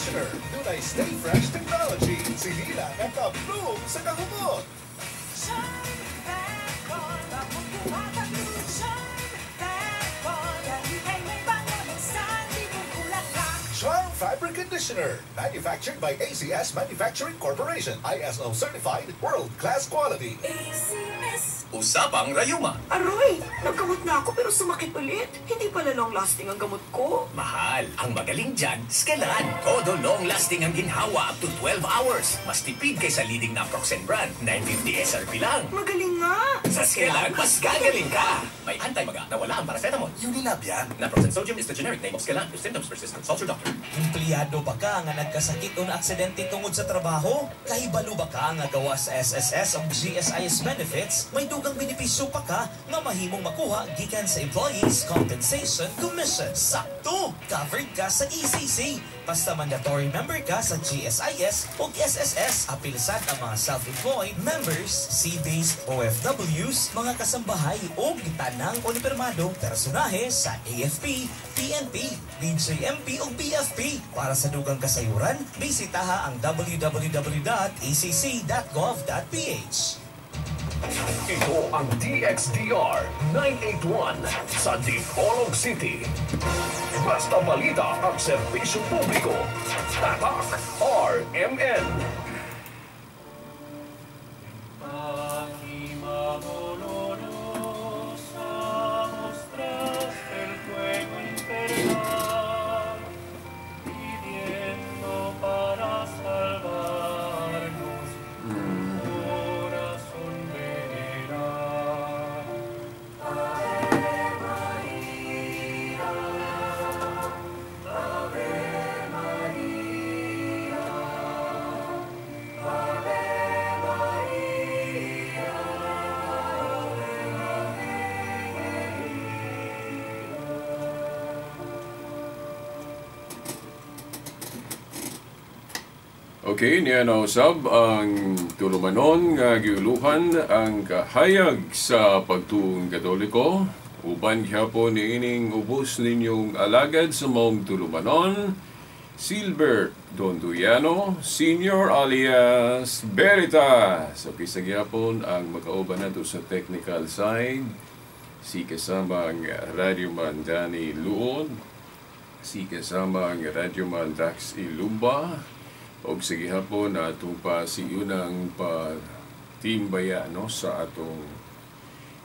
Conditioner. Dunay Stay Fresh Technology. Sinila nga ka-bloom sa kahumot. Charm Fabcon, bagong tumatakbo. Charm Fabcon, dahil kay may bango ng sandibong bulaklak. Charm Fabric Conditioner. Manufactured by ACS Manufacturing Corporation. ISO certified, world-class quality. ACS. Usapang Rayuma. Aroy! Naggamot na ako pero sumakit ulit. Hindi pala long-lasting ang gamot ko. Mahal. Ang magaling dyan, Skelan. Todo long-lasting ang ginhawa up to 12 hours. Mas tipid kaysa leading naproxen brand. 950 SRP lang. Magaling nga! Sa Skelan, mas gagaling ka. May anti-maga na wala ang paracetamol. Unilab yan. Naproxen sodium is the generic name of Skelan. If symptoms persist, consult your doctor. Empleyado ba ka nga nagkasakit o naaksidente tungod sa trabaho? Kahibalo ba ka nga gawas sa SSS o GSIS benefits? May dugang benepisyo pa ka nga mahimong makuha gikan sa Employees Compensation Commission. Sakto! Covered ka sa ECC. Basta mandatory member ka sa GSIS o SSS. Apil sad ang mga self-employed members, sea-based OFWs, mga kasambahay o tanang unipermadong personahe sa AFP, PNP, BJMP o BFP. Para sa dugang kasayuran, bisitaha ang www.ecc.gov.ph. Ito ang DXDR 981 sa Dipolog City. Basta balita at serbisyo publiko. Tatak RMN. Lágrima dolorosa mostraste el fuego infernal, pidiendo para salvarnos tu corazón veneral. Ave Maria, Ave Maria, Ave Maria, Ave Maria. Okay, niya na usab ang tulumanon nga giuluhan ang kahayag sa pagtuong Katoliko. Uban gihapon niining ubos ninyong alagad sa maong tulumanon, Silbert Donduyano, Senior alias Veritas. Okay, sa gihapon ang makauban nato sa technical side, si kasamang Radyoman Danny Luod, si kasamang Radyoman Dax Ilumba, og sa gihapon atong pa si unang pa timbaya no sa atong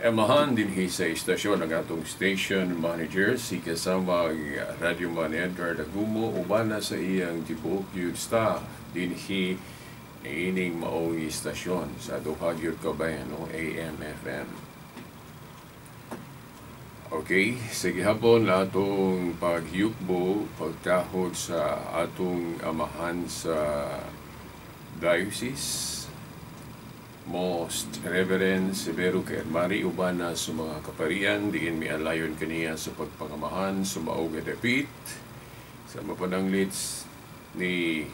emahan dinhi sa istasyon ang atong station manager si kasamang Radyoman Edgar Dagumo uban na sa iyang tibuok gyud staff dinhi niining maong istasyon sa duha gyud ka bayan no AM FM. Okay, sa gihapon atong pagyukbo, pagtahod sa atong amahan sa diocese, Most Reverend Severo Kermari, uban na sa mga kaparian, diin mialayon kaniya sa pagpangamahan sa maong dapit, sa mapananglit ni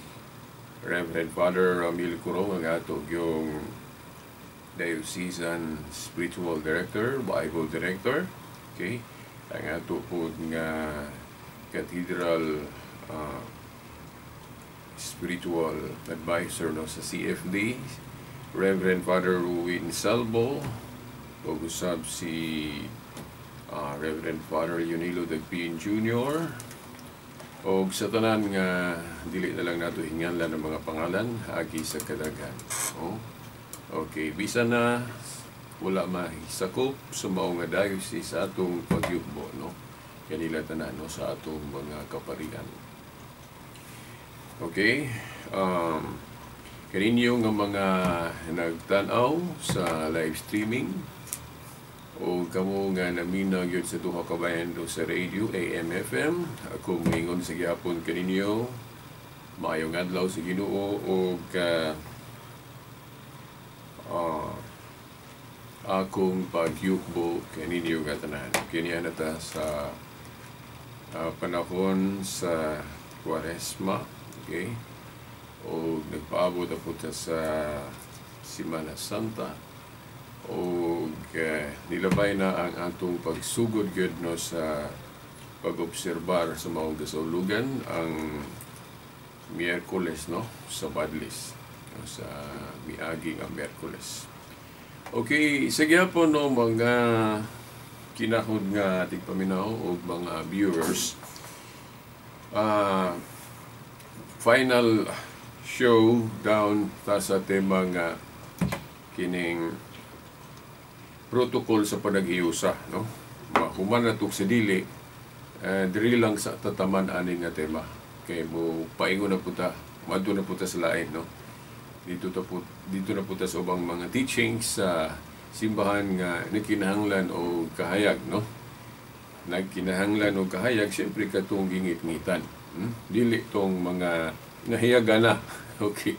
Reverend Father Ramil Curong, ang ato yung Diocesan Spiritual Director, Bible Director. Okay, ang ato po nga Cathedral Spiritual Advisor no, sa CFD, Reverend Father Ruin Salvo, ug usab si Reverend Father Leonilo Dagpin Jr., og sa tanan nga dili na lang nato hinganlan ang mga pangalan agi sa kadaghan. Oh. Okay, bisan na wala mahisakop sa mao nga diocese sa atong pagyugbo no kanila tanan no sa atong mga kaparian. Okay, kaninyo nga mga nagtan-aw sa live streaming o kamo nga naminaw gyud sa duha ka bayan do sa radio AM FM, ako moingon sa gihapon kaninyo maayong adlaw sa Ginoo og akong pagyukbo kaninyo nga tanan. Kini na ta sa panahon sa Kwaresma, okay? O nagpaabot ako ta sa Semana Santa o nilabay na ang atong pagsugod gyud no sa pag-obserbar sa maong kasaulugan ang Miyerkules, no, sa Badlis, no, sa miagi nga Miyerkules. Okay, sige po, no, mga kinahod nga tigpaminaw o mga viewers. Final show down ta sa tema nga kining protocol sa panaghiusa, no? Mahuman na sa dili, diri lang sa tataman ani nga tema. Kay mo paingon na puta, madto na puta sa lain, no? Dito na puta sa ubang mga teachings sa simbahan nga nagkinahanglan o kahayag, no? Nagkinahanglan o kahayag, siyempre katong gingit-ngitan. Dili tong mga nahiyaga na. Okay.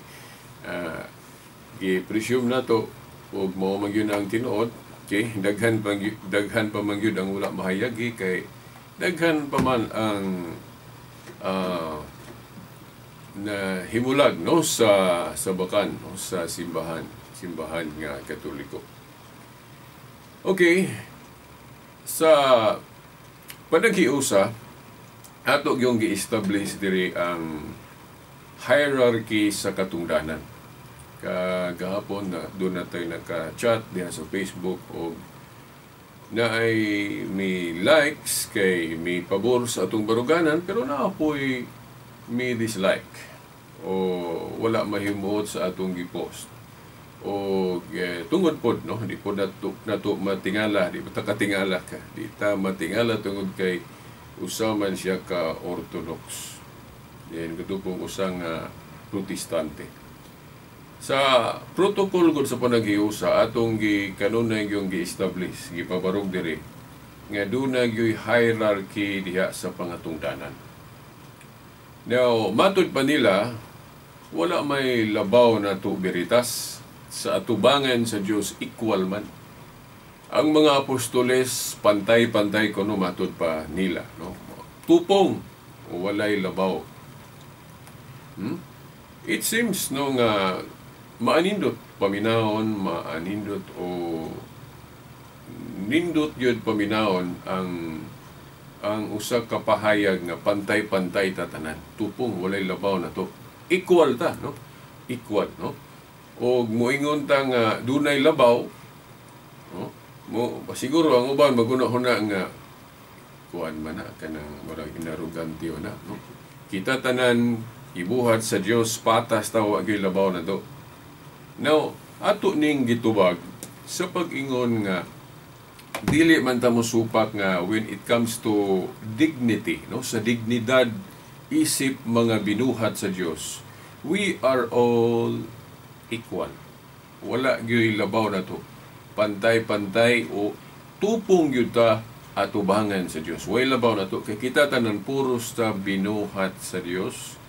Gi-presume na to og mao man gyud ang tinuod. Okay, daghan pa man gyud ang wala mahayagi kay daghan pa man ang na himulag, no, sa bakan, no, sa simbahan nga Katoliko. Okay. Sa panaghiusa, ato yung gi-establish diri ang hierarchy sa katungdanan. Kagahapon na doon na tayo naka-chat diha sa Facebook o na ay may likes kay may pabor sa atong baruganan, pero naa poy may dislike o wala mahimuot sa atong gi-post o tungod pod, no, di pod nato matingala, di ba ta katingala ka, di ta matingala tungod kay usa man siya ka Orthodox, then katupong usang Protestante. Sa protocol gud sa panaghiusa, atong gi kanunay yung gi-establish, gipabarog diri nga duna gyuy hierarchy diha sa pangatungdanan. Now, matud pa nila, wala may labaw na to beritas sa atubangan sa Dios, equal man. Ang mga apostoles pantay-pantay kuno, matud pa nila, no? Tupong walay labaw. It seems, no, nga maanindot paminahon, maanindot o nindot gyud paminahon ang usa ka pahayag nga pantay-pantay ta tanan. Tupong walay labaw na to. Equal ta, no? Equal, no? Og moingon ta nga dunay labaw, no? Mo siguro ang uban maguna-huna nga kuan man na kanang murag inarogante na, no? Kita tanan ibuhat sa Dios, patas ta, wa gyud labaw na to. Now, ato ning gitubag sa pag-ingon nga dili man ta mosupak nga when it comes to dignity, no, sa dignidad isip mga binuhat sa Dios, we are all equal. Wala gyud labaw na to. Pantay-pantay o tupong gyud ta atubangan sa Dios. Way labaw na to kay kita tanan puros ta binuhat sa Dios,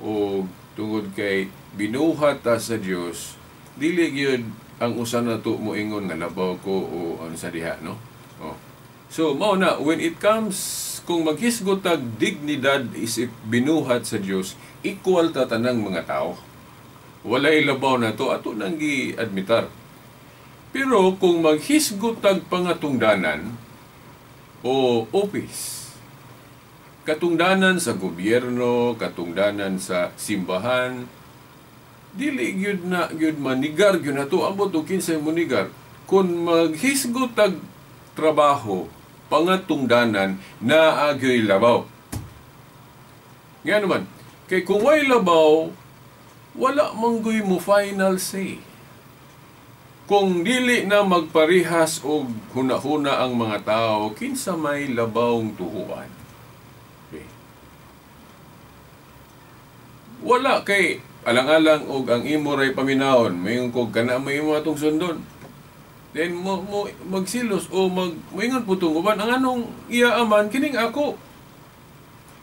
o tungod kay binuhat ta sa Dios, dili gyud ang usa na to moingon nga labaw ko o ano sa diha, no? Oh. So mao na, when it comes kung maghisgot tag dignidad isip binuhat sa Dios, equal ta tanang mga tao. Walay labaw na to, ato nang gi-admitar. Pero kung maghisgot tag pangatungdanan o office, katungdanan sa gobyerno, katungdanan sa simbahan, dili gyud na gyud manigar gyud na to, ambot og kinsay munigar. Kung maghisgot tag trabaho, pangatungdanan, naa gyoy labaw. Nga naman, kay kung way labaw, wala manggoy mo final say. Kung dili na magparihas og hunahuna ang mga tao, kinsa may labawng tuhuan? Okay. Wala kay alang-alang og ang imo ray paminahon, mayon kog kana may imo atong sundon. Then mo magsilos o moingon putong uban ang anong iya aman kining ako.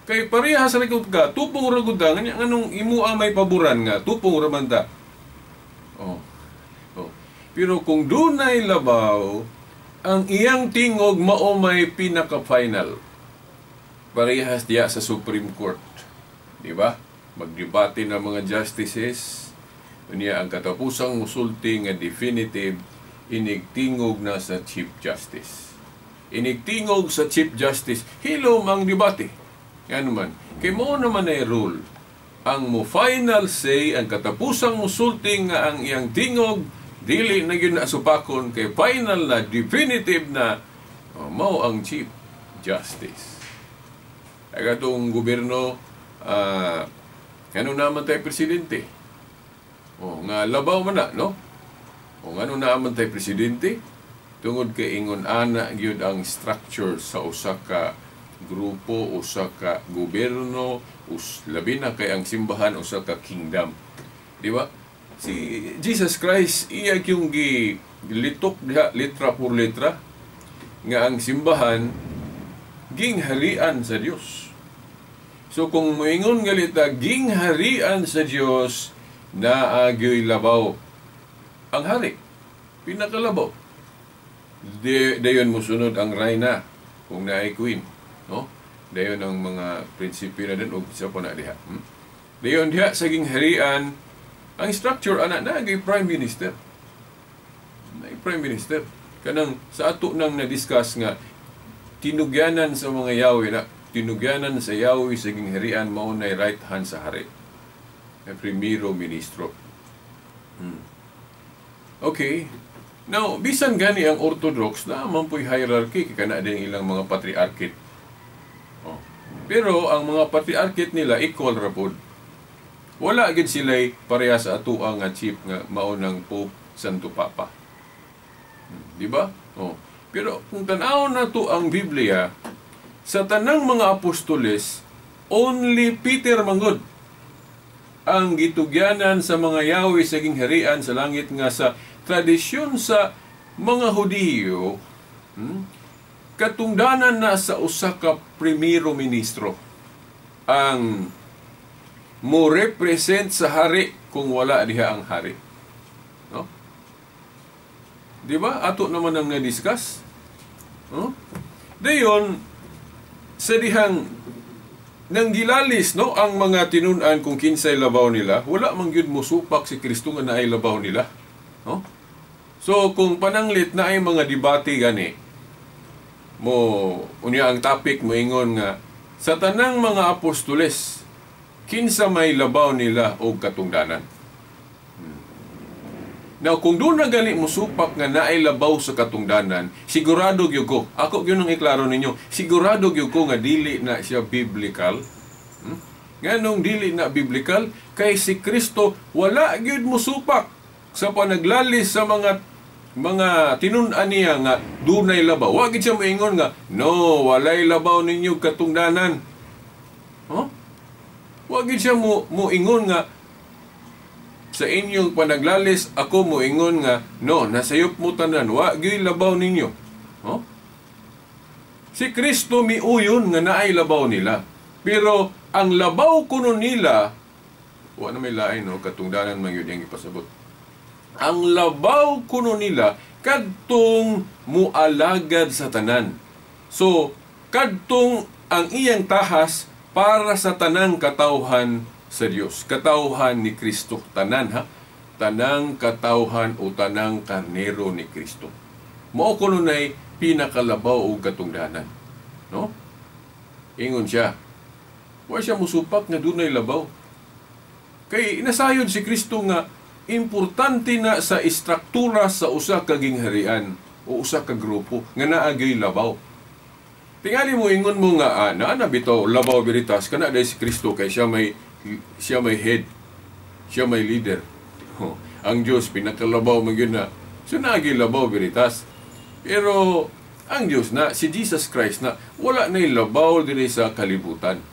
Kay parehas ra gud ka, tupong ra gud ta, anong imo ang may paboran nga tupong ra man ta. Oh. Oh. Pero kung dunay labaw, ang iyang tingog mao may pinaka-final. Parehas diya sa Supreme Court. Di ba? Magdebate na mga justices, unya ang katapusang musulti nga definitive, inigtingog na sa Chief Justice. Inigtingog sa Chief Justice, hilom ang debate. Yan naman. Kay mao naman ay rule. Ang mo final say, ang katapusang musulti nga ang iyang tingog dili na gyud na supakon kay final na, definitive na, oh, mao ang Chief Justice. Ay katong gobyerno, ngano naman tayo presidente? Oh, nga labaw man na, no? O ngano naman tayo presidente? Tungod kay ingon ana gyud ang structure sa usa ka grupo, usa ka gobyerno, labi na kay ang simbahan usa ka kingdom. Di ba? Si Jesus Christ iya yung gilitok diha litra por letra nga ang simbahan gingharian sa Dios. So kung moingon galita gingharian sa Dios, naa gyoy labaw ang hari, pinakalabaw. Dayon mosunod ang reyna kung naay queen, no? Dayon ang mga prinsipe na din og isa pa na diha. Dayon diha sa gingharian ang structure ana na gyud prime minister. Naay prime minister kanang sa ato nang na-discuss nga tinugyanan sa mga yawi na tinugyanan sa yawi sa gingharian mao nay right hand sa hari. Ang primero ministro. Okay. Now, bisan gani ang Orthodox na man po'y hierarchy kay kana din ilang mga patriarchate. Oh. Pero ang mga patriarchate nila equal ra pod. Wala gid sila'y pareha sa atoa nga chief nga mao ng Pope Santo Papa. Di ba? Oh. Pero kung tan-awon nato ang Biblia, sa tanang mga apostoles, only Peter manggod ang gitugyanan sa mga yawi sa gingharian sa langit nga sa tradisyon sa mga Hudiyo, katungdanan na sa usa ka primero ministro ang mo represent sa hari kung wala diha ang hari. No? Di ba? Ato naman ang na-discuss. No? Dayon, sa dihang nanggilalis, no, ang mga tinun-an kung kinsay labaw nila, wala man gyud mosupak si Kristo nga naay labaw nila, no? So kung pananglit na ay mga debate gani mo unya ang topic moingon nga sa tanang mga apostoles kinsa may labaw nila og katungdanan. Now, kung doon na gani mosupak nga naay labaw sa katungdanan, sigurado gyud ko, ako gyud ang iklaro ninyo, sigurado gyud ko nga dili na siya biblical. Nganong dili na biblical? Kay si Kristo wala gyud mosupak sa panaglalis sa mga tinun-an niya nga dunay labaw. Wa gyud siya moingon nga, no, walay labaw ninyo katungdanan. Huh? Wa gyud siya moingon nga sa inyong panaglalis, ako moingon nga, no, nasayop mo tanan, wa gyud labaw ninyo. Huh? Si Kristo miuyon nga naay labaw nila. Pero ang labaw kuno nila, wa na may lain, no, katungdanan man gyud ang ipasabot. Ang labaw kuno nila kadtong mualagad sa tanan. So, kadtong ang iyang tahas para sa tanang katawhan sa Dios, katawhan ni Kristo, tanan ha, tanang katawhan o tanang karnero ni Kristo. Mao kuno nay pinakalabaw og katungdanan, no? Ingon siya, wa siya musupak nga dunay labaw. Kay nasayod si Kristo nga importante na sa istruktura sa usa ka gingharian o usa ka grupo nga naa gyud labaw. Tingali mo ingon mo nga naa na bitaw labaw biritas kana day si Kristo kay siya may head, siya may leader. Oh, ang Dios pinakalabaw man gyud na. So naa gyud labaw biritas. Pero ang Dios na si Jesus Christ na wala nay labaw dinhi sa kalibutan.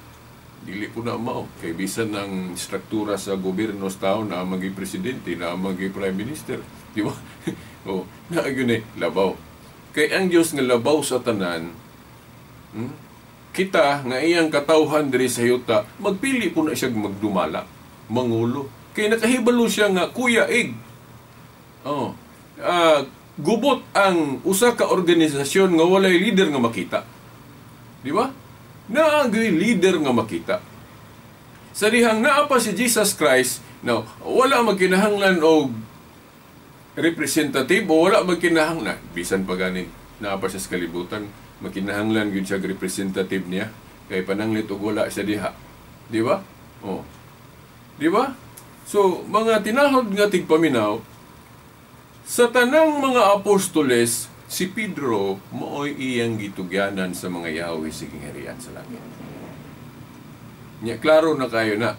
Dili po na mao kay bisan ang struktura sa gobyerno sa taon na magi presidente, na magi prime minister, di ba? Oh, naa gyud nay labaw. Kay ang Dios nga labaw sa tanan, kita nga iyang katawhan diri sa yuta, magpili po na siya magdumala, mangulo. Kay nakahibalo siya nga kuya ig. Oh, gubot ang usa ka organisasyon nga walay leader nga makita. Di ba? Naa gyud leader nga makita. Sa dihang naa pa si Jesus Christ, now, wala magkinahanglan og representative o wala magkinahanglan, bisan pa gani naa pa siya sa kalibutan, makinahanglan gyud siya representative niya kay pananglit og wala siya diha. Di ba? Oh. Di ba? So, mga tinahod nga tigpaminaw, sa tanang mga apostoles, si Pedro maoy iyang gitugyanan sa mga yawi sa gingharian sa langit. Nya klaro na kayo na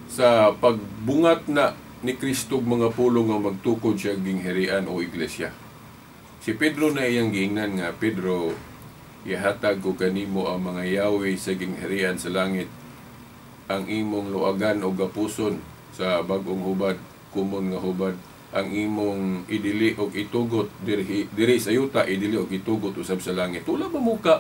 sa pagbungat na ni Kristo mga pulong nga magtukod siya gingharian o iglesia. Si Pedro na iyang giingnan nga, Pedro, ihatag ko kanimo ang mga yawi sa gingharian sa langit, ang imong luagan o gapuson sa bag-ong hubad, kumon nga hubad, ang imong idili og itugot diri sa yuta, idili og itugot usab sa langit. Wala ba mo ka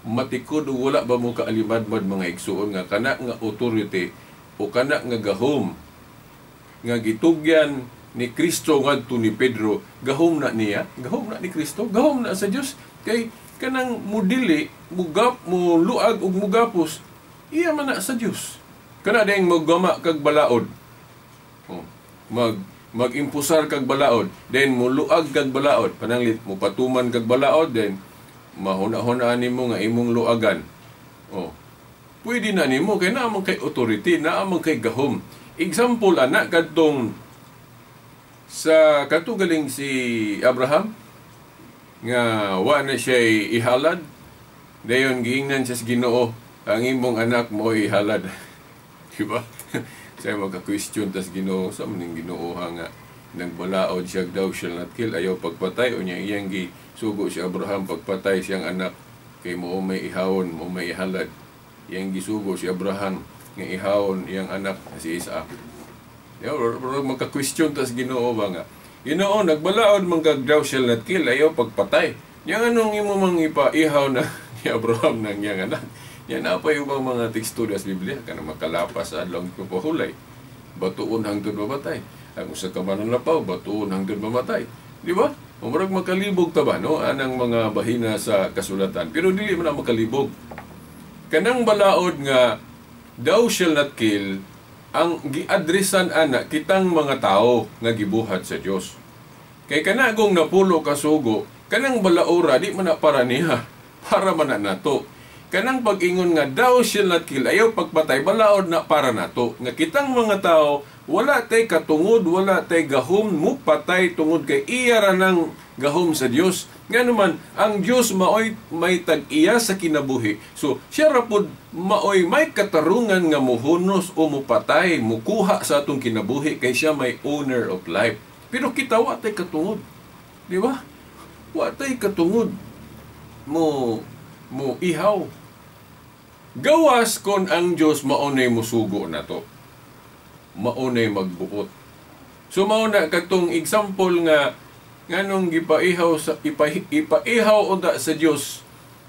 matikod o wala ba mo ka alimadmad mga igsuon nga kana nga authority o kana nga gahom nga gitugyan ni Kristo ngadto ni Pedro, gahom na niya, gahom na ni Kristo, gahom na sa Dios, kay kanang mudili, mugap, muluag ug mugapos, iya man na sa Dios. Kana ding maggama kag balaod. Oh, mag-impusar kag balaod, then muluag kag balaod, pananglit mupatuman kag balaod, then mahuna-hunaan nimo nga imong luagan. Oh. Pwede na nimo kay naa man kay authority, naa man kay gahom. Example ana kadtong sa katugaling si Abraham nga wa na siya ihalad, dayon giingnan siya sa Ginoo, ang imong anak mo ihalad. Diba? Siya magka-question tas Ginoo, sa maning Ginoo nga nagbalaod siya daw shall not kill, ayaw pagpatay, o niya iyang gisugo si Abraham pagpatay siyang anak kay mo may ihawon, mo may ihalad. Iyang gisugo si Abraham nga ihawon iyang anak si Isaac. Pero magka-question tas Ginoo ba nga, Ginoo nagbalaod man kag thou shall not kill, ayaw pagpatay. Yang anong imo mang ipaihaw na ni Abraham nang iyang anak? Yan na pa yung mga teksto sa Biblia, kanang makalapas sa adlaw pahulay, batuon hangtod mamatay. Ang usa ka mananlapaw, batuon hangtod mamatay. Di ba? Murag makalibog ta ba, no? Anang mga bahina sa kasulatan. Pero dili man na makalibog. Kanang balaod nga thou shall not kill, ang giadresan ana kitang mga tao nga gibuhat sa Dios. Kay kanagong napulo ka sugo, kanang balaora di man na para niya, para man na nato. Kanang pag-ingon nga thou shall not kill, ayaw pagpatay, balaod na para nato. Nga kitang mga tao, wala tay katungod, wala tay gahom mo patay tungod kay iya ra nang gahom sa Dios. Nga naman, ang Dios maoy may tag-iya sa kinabuhi. So, siya ra pod maoy may katarungan nga muhunos o mupatay, mukuha sa atong kinabuhi kay siya may owner of life. Pero kita wa tay katungod. Di ba? Wa tay katungod mo ihaw. Gawas kon ang Dios maunay musugo na to. Maunay magbuot. So mauna katong example nga nganong gipaihaw sa ipaihaw unta sa Dios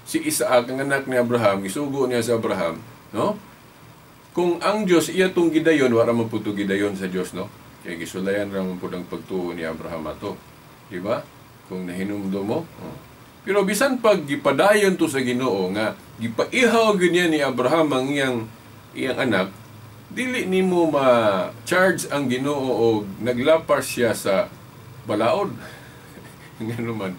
si Isaac ang anak ni Abraham, gisugo niya sa Abraham, no? Kung ang Dios iya tong gidayon, wala man pud gidayon sa Dios, no? Kay gisulayan ra man pud ang pagtuo ni Abraham ato. Di ba? Kung nahinumdum mo, oh. Pero bisan pag gipadayon to sa Ginoo nga gipaihaw gyud niya ni Abraham ang iyang anak, dili nimo ma-charge ang Ginoo og naglapas siya sa balaod. Ngano man,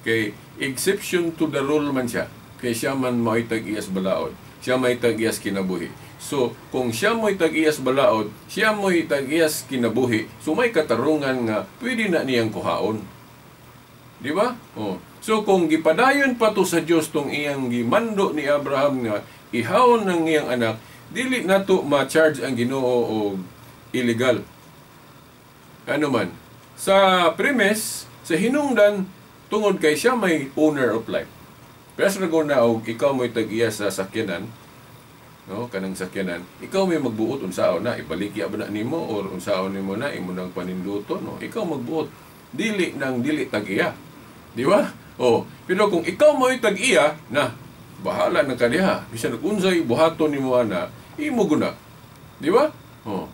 kay exception to the rule man siya. Kay siya man mao'y tag-iyas balaod, siya may tag-iyas kinabuhi. So kung siya mo'y tag-iyas balaod, siya mo'y tag-iyas kinabuhi, so may katarungan nga pwede na niyang kuhaon. Di ba? Oh. So kung gipadayon pa to sa Dios tong iyang gimando ni Abraham nga ihawon ng iyang anak, dili nato ma-charge ang Ginoo og illegal. Ano man, sa premise, sa hinungdan, tungod kay siya may owner of life. Pero sa na og ikaw mo'y tag-iya sa sakyanan, no, kanang sakyanan, ikaw may magbuot unsaon na, ibalikya ba na nimo or unsaon nimo na imo nang paninduto, no? Ikaw magbuot. Dili nang dili tag-iya. Di ba? Oh, pero kung ikaw mo'y tag-iya, na bahala na ka diha. Bisan unsay buhaton nimo ana, imo guna. Di ba? Oh.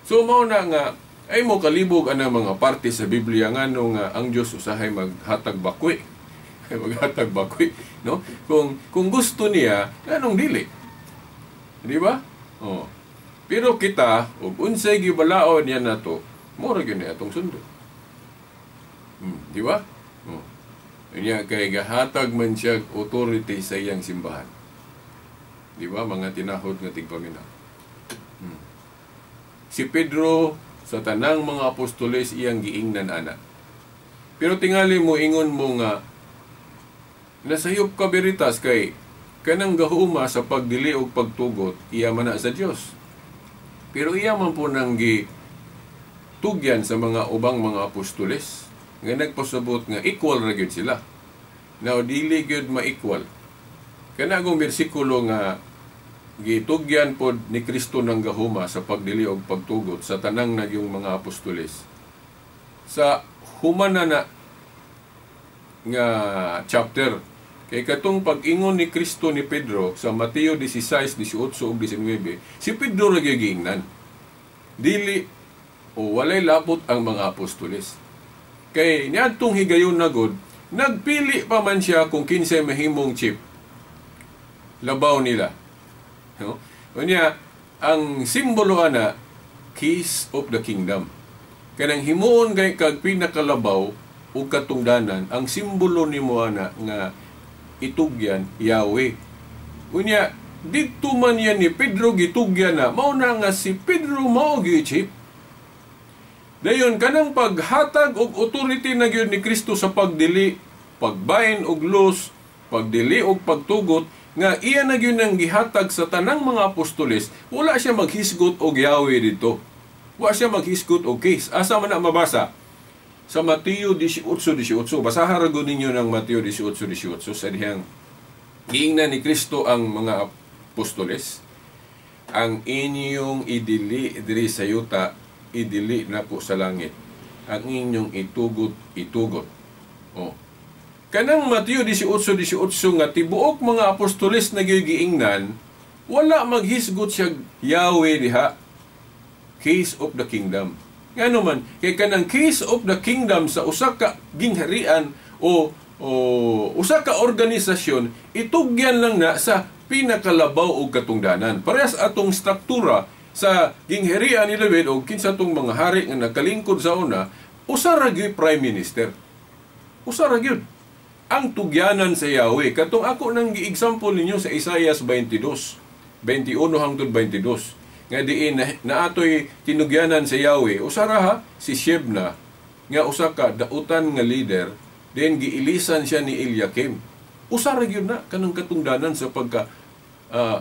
So mao na nga ay mo kalibog ana mga parte sa Biblia ngano nga ang Dios usahay maghatag bakwi. Maghatag bakwi, no? Kung gusto niya, nganong dili? Di ba? Oh. Pero kita og unsay gibalaod niya nato, mo ra gyud ni atong sundo. Di ba? Oh. Unya kay gahatag man siya authority sa iyang simbahan. Di ba? Mga tinahod nga tigpaminaw. Si Pedro sa tanang mga apostoles iyang giingnan ana. Pero tingali mo ingon mo nga nasayop ka, Veritas, kay kanang gahuma sa pagdili og pagtugot iya man na sa Dios. Pero iya man po nang gi tugyan sa mga ubang mga apostoles nga nagpasabot nga equal ra gyud sila. Now, dili gyud ma-equal. Kana akong bersikulo nga gitugyan pod ni Kristo ng gahuma sa pagdili og pagtugot sa tanang nagyong mga apostoles. Sa humana na nga chapter, kay katong pag-ingon ni Kristo ni Pedro sa Mateo 16, 18 ug 19, si Pedro ra gyud giingnan. Dili o walay lapot ang mga apostoles. Kay niadtong higayon na gud, nagpili pa man siya kung kinsay mahimong chief. Labaw nila. No? Unya, ang simbolo ana, keys of the kingdom. Kanang himuon kay kag pinakalabaw ug katungdanan, ang simbolo nimo ana nga itugyan, Yahweh. Unya, didto man yan ni Pedro gitugyan na, mao na nga si Pedro mao gyud chief. Dayon kanang paghatag og authority na gyud ni Kristo sa pagdili, pagbain og loose, pagdili og pagtugot nga iya na gyud nang gihatag sa tanang mga apostoles, wala siya maghisgot og Yahweh dito. Wala siya maghisgot og keys. Asa man na mabasa? Sa Mateo 18:18. Basahan ra gud ninyo ng Mateo 18:18 sa dihang giingnan ni Kristo ang mga apostoles, "Ang inyong idili diri sa yuta, idili nako sa langit. Ang inyong itugot, itugot." Oh. Kanang Mateo 18:18 nga tibuok mga apostoles na giingnan, wala maghisgot siya Yahweh diha. Keys of the kingdom. Ngano man, kay kanang keys of the kingdom sa usa ka gingharian o usa ka organisasyon, itugyan lang na sa pinakalabaw og katungdanan. Parehas atong struktura sa gingharian ni David o kinsa tong mga hari nga nagkalingkod sa una, usa ra gyud prime minister. Usa ra gyud ang tugyanan sa Yahweh. Katong ako nang gi-example ninyo sa Isaiah 22, 21 hangtod 22 nga diin na, naatoy tinugyanan sa Yahweh. Usa ra ha, si Shebna nga usa ka dautan nga leader, then giilisan siya ni Eliakim. Usa ra gyud na kanang katungdanan sa pagka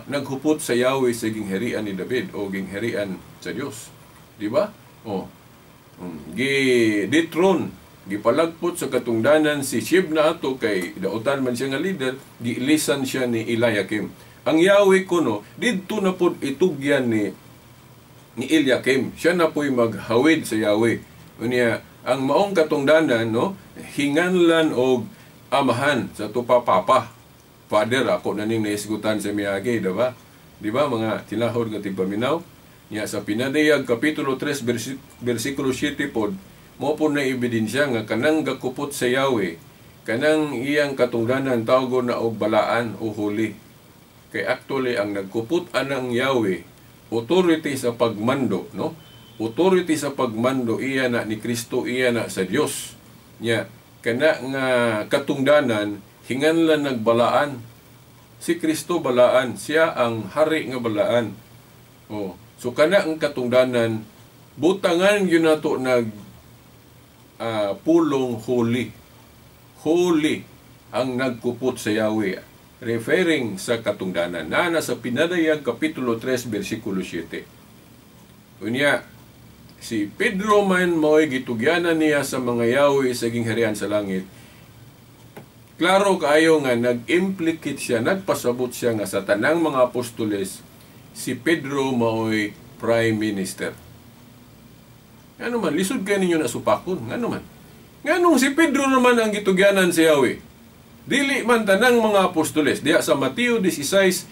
naghupot sa Yahweh sa gingharian ni David o gingharian sa Dios. Di ba? Oh. Gi dethrone, gipalagpot sa katungdanan si Shebna ato kay dautan man siya nga leader, giilisan siya ni Eliakim. Ang Yahweh kuno didto na pod itugyan ni Eliakim. Siya na po'y maghawid sa Yahweh. Unya, ang maong katungdanan, no, hinganlan og amahan sa tupa papa. Father, ako na ning naisgutan sa miagi, diba? Di ba, mga tinahod nga tigpaminaw? Nya sa Pinadayag kapitulo 3 versikulo 7 pod, mo po na ebidensya nga kanang gakupot sa Yahweh, kanang iyang katungdanan tawgon na og balaan o huli. Kay actually ang nagkupot anang Yahweh, authority sa pagmando, no? Authority sa pagmando iya na ni Kristo, iya na sa Dios. Nya kana nga katungdanan hinganlan nagbalaan. Si Kristo balaan, siya ang hari nga balaan. Oh, so kana ang katungdanan butangan gyud nato nag pulong holy. Holy ang nagkupot sa Yahweh, referring sa katungdanan. Nana sa Pinadayag kapitulo 3 versikulo 7. Unya, si Pedro man mo'y gitugyanan niya sa mga Yahweh sa gingharian sa langit. Klaro kaayo nga nag-implicate siya, nagpasabot siya nga sa tanang mga apostoles, si Pedro mao'y prime minister. Ano man, lisod kayo ninyo na supakon. Ano man? Nganong si Pedro naman ang gitugyanan sa Yahweh? Dili man tanang mga apostoles. Diya sa Mateo 16,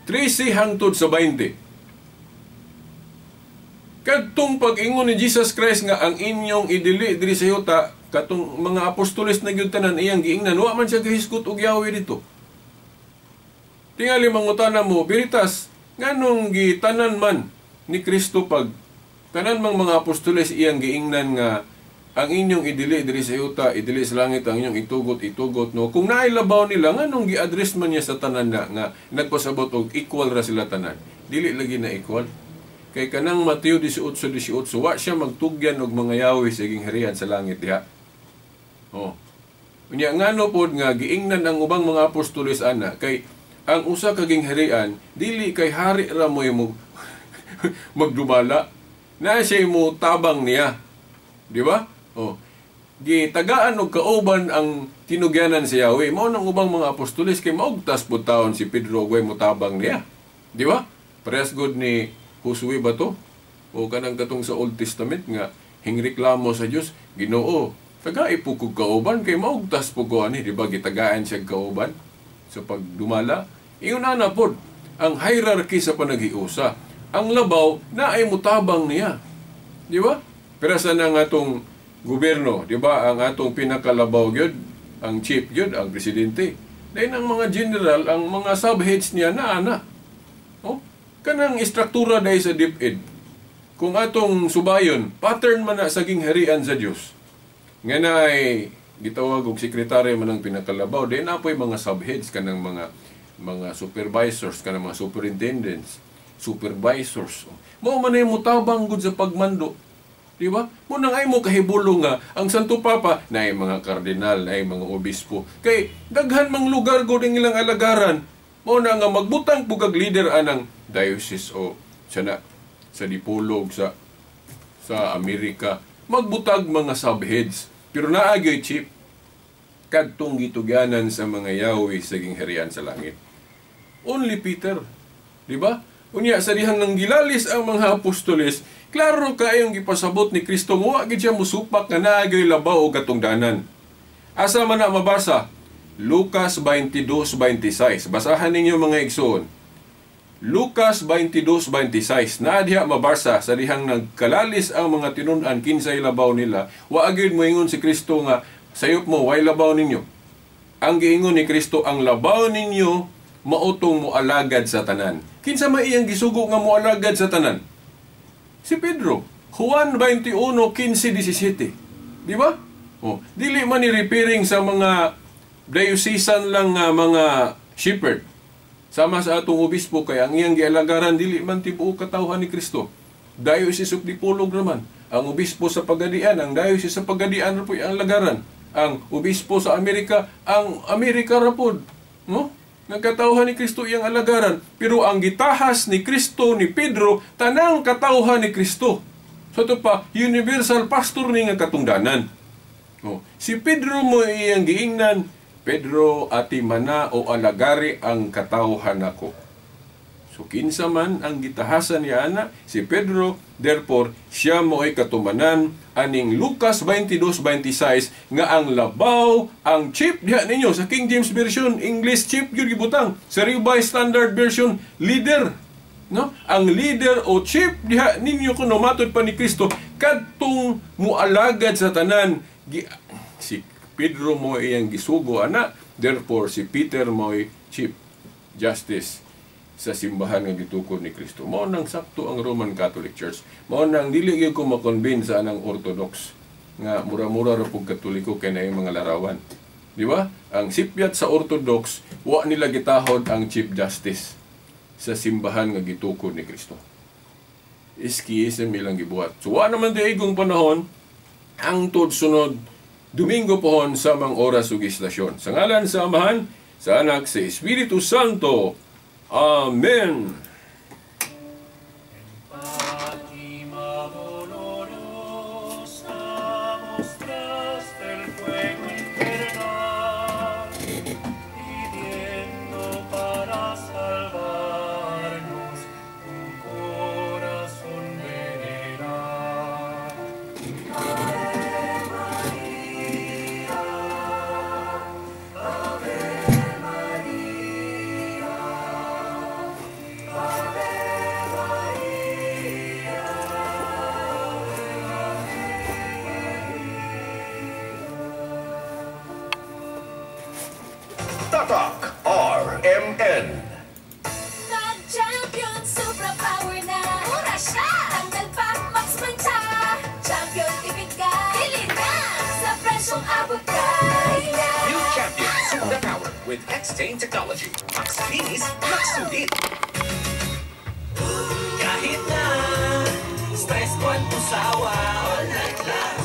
13 hangtod sa 20. Kadtong pag-ingon ni Jesus Christ nga ang inyong idili diri sa yuta, katong mga apostoles na gyud tanan iyang giingnan, wa man siya gihisgot og Yahweh dito. Tingali mangutana mo, Veritas, nganong gitanan man ni Kristo pag tanan mang mga apostoles iyang giingnan nga ang inyong idili diri sa yuta, idili sa langit, ang inyong itugot, itugot, no? Kung nailabaw nila, nganong gi-address man niya sa tanan na nga nagpasabot og equal ra sila tanan? Dili lagi na equal. Kay kanang Mateo 18:18, wa siya magtugyan og mga yawi sa gingharian sa langit diha. Oh. Unya ngano pod nga giingnan ang ubang mga apostoles ana kay ang usa ka gingharian dili kay hari ra moy mo magdumala. Na siya mo tabang niya. Di ba? Oh. Gitagaan og kauban ang tinugyanan si Yahweh. Mao nang ubang mga apostoles kay maugtas pud taon si Pedro way motabang niya. Di ba? Parehas good ni Josue ba to? O kanang katong sa Old Testament nga hingreklamo sa Dios, Ginoo, tagai po kog kauban kay maugtas po ko ani, di ba? Gitagaan siya kauban sa pagdumala. Iyon na pod ang hierarchy sa panaghiusa. Ang labaw na ay mutabang niya. Di ba? Pero sa nang atong gobyerno, di ba? Ang atong pinakalabaw gyud, ang chief gyud, ang presidente. Dahil ang mga general, ang mga subheads niya na ana. Oh, kanang istruktura dahil sa DepEd. Kung atong subayon, pattern man na sa gingharian sa Dios. Nga na ay gitawag og sekretary man ang pinakalabaw, dahil na po'y mga subheads kanang mga supervisors, kanang mga superintendents, supervisors. Mao man ay mutabang gud sa pagmando. Di ba? Munang ay mo kahibulo nga ang Santo Papa na ay mga kardinal, na ay mga obispo. Kay daghan mang lugar gud ang ilang alagaran. Mao na nga magbutang pugag leader anang diocese o sana sa Dipolog sa Amerika, magbutag mga subheads. Pero naa gyoy chief kadtong gitugyanan sa mga yawi sa gingharian sa langit. Only Peter, di ba? Unya sa dihang nanggilalis ang mga apostoles, klaro kaayong gipasabot ni Kristo nga wa gid siya musupak nga naa gyoy labaw og katungdanan. Asa man na mabasa? Lucas 22:26. Basahan ninyo mga igsoon. Lucas 22:26. Naa diha mabasa sa dihang nagkalalis ang mga tinun-an kinsay labaw nila. Wa gyud moingon si Kristo nga sayop mo way labaw ninyo. Ang giingon ni Kristo, ang labaw ninyo mautong moalagad sa tanan. Kinsa may iyang gisugo nga moalagad sa tanan? Si Pedro. Juan 21:15-17. Di ba? Oh, dili man ni referring sa mga diocesan lang nga mga shepherd. Sama sa atong obispo kay ang iyang gialagaran dili man tibuok katawhan ni Kristo. Diocese of Dipolog naman. Ang obispo sa Pagadian, ang diocese sa Pagadian ra po'y ang lagaran. Ang obispo sa Amerika, ang Amerika ra pod, no? Nga katawhan ni Kristo iyang alagaran, pero ang gitahas ni Kristo ni Pedro tanang katawhan ni Kristo. So ito pa, universal pastor ni nga katungdanan. Oh, si Pedro mo iyang giingnan, Pedro atimana o alagari ang katawhan nako. So kinsa man ang gitahasan niya ana, si Pedro, therefore siya mo ay katumanan aning Lucas 22:26 nga ang labaw, ang chief diha ninyo sa King James Version, English chief gyud gibutang, sa Revised Standard Version, leader. No? Ang leader o chief diha ninyo kuno matud pa ni Kristo kadtong mualagad sa tanan. Si Pedro mo iyang gisugo ana, therefore si Peter mo'y chief justice sa simbahan nga gitukod ni Kristo. Mao nang sakto ang Roman Catholic Church. Mao nang dili gyud ko ma-convince sa anang Orthodox nga mura-mura ra pug Katoliko kay naay mga larawan. Di ba? Ang sipyat sa Orthodox, wa nila gitahod ang chief justice sa simbahan nga gitukod ni Kristo. Iskiyism ilang gibuhat. So wa naman di igong panahon hangtod sunod Domingo pohon samang oras ug istasyon. Sa ngalan sa Amahan, sa Anak, sa Espiritu Santo. Amen. Fátima dolorosa, mostraste el fuego infernal, pidiendo para salvarnos un corazón venerable. Tatak RMN. Nag-champion, Supra Power na. Mura siya! Tanggal pa, max mantsa. Champion, tipid ka. Pili na! Sa presyong abot kaya. New Champion Supra Power with X-Stain Technology. Max linis, max sulit. Kahit na Stress, 4 sawa. All night lang.